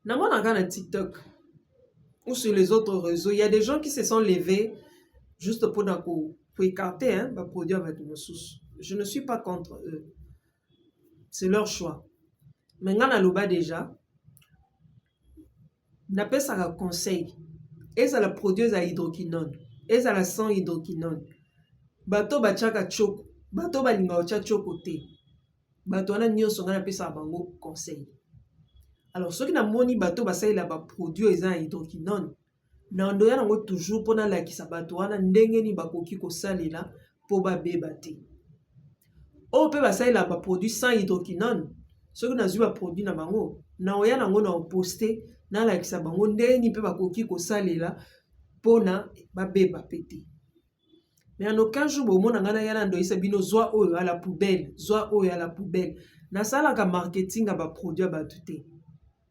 Namonaka na TikTok ou sur les autres réseaux, il y a des gens qui se sont levés juste mpona koécarter, hein, baproduit ya bato mosusu. Je ne suis pas contre eux, c'est leur choix. Mais nga naloba déjà, napesaka conseil: ezala produit, ezala hydroquinone, ezala sans hydroquinone, bato batiaka tioko, bato balingaka kotia tioko te, bato wana nyonso ngai napesaka bango conseil. Alors soki namoni bato basalela baproduit oyo eza na hydroquinone, na ndoya nango toujours mpo nalakisa bato wana ndenge nini bakoki kosalela mpo babeba te. Oyo mpe basalela baproduit sans hydroquinone, soki nazwi baproduit na bango, na oya nango na oposte, nalakisa bango ndenge nini mpe bakoki kosalela mpona babeba pe te. Mais en aucun jour bomona ngai naya na ndoyisa bino: zwa oyo à la poubelle, zwa oyo à la poubelle. Nasalaka marketing ya baproduit ya bato te.